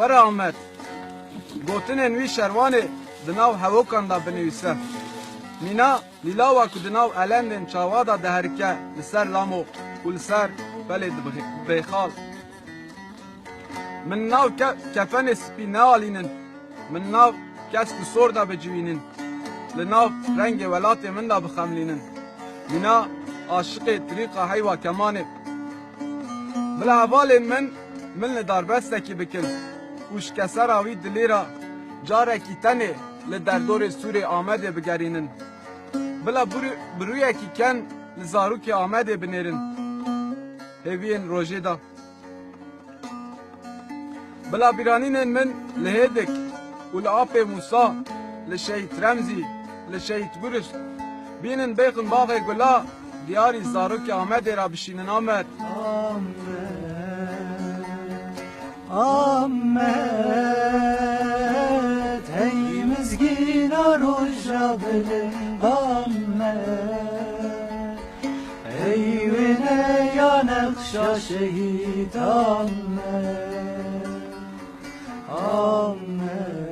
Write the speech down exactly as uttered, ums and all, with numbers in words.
Were Amed, gotinên wî şervanê di nav hevokan de binivîse. Mîna lîlawa ku di nav elendên çawa de diherike li ser lamo û li ser pelê dibêxal. Min nav ke-, kefenê spî nealînin. Min nav kesk û sor de bicivînin. Li nav rengê welatê min de bixemlînin. Mîna aşiqê tirîqa heyva kemanê. Bila hevalên min, min li darbestekî bikin û ji kesera wî dilê re carekî tenê li derdorê sûrê Amedê bigerînin. Bila birû-, birûyekî ken li zarokê Amedê binêrin. Hêviyên rojê de. Bila bîranînên min li Hêdik û li Apê Mûsa, li Şehîd Remzî, li Şehîd Burist bînin bêxin baxê gula, diyarî zarokê Amedê re bişînin Amed. Amed, Amed, hey mizgîna roja bilind Amed. Ey wêne ya nexşa şehîd Amed, Amed.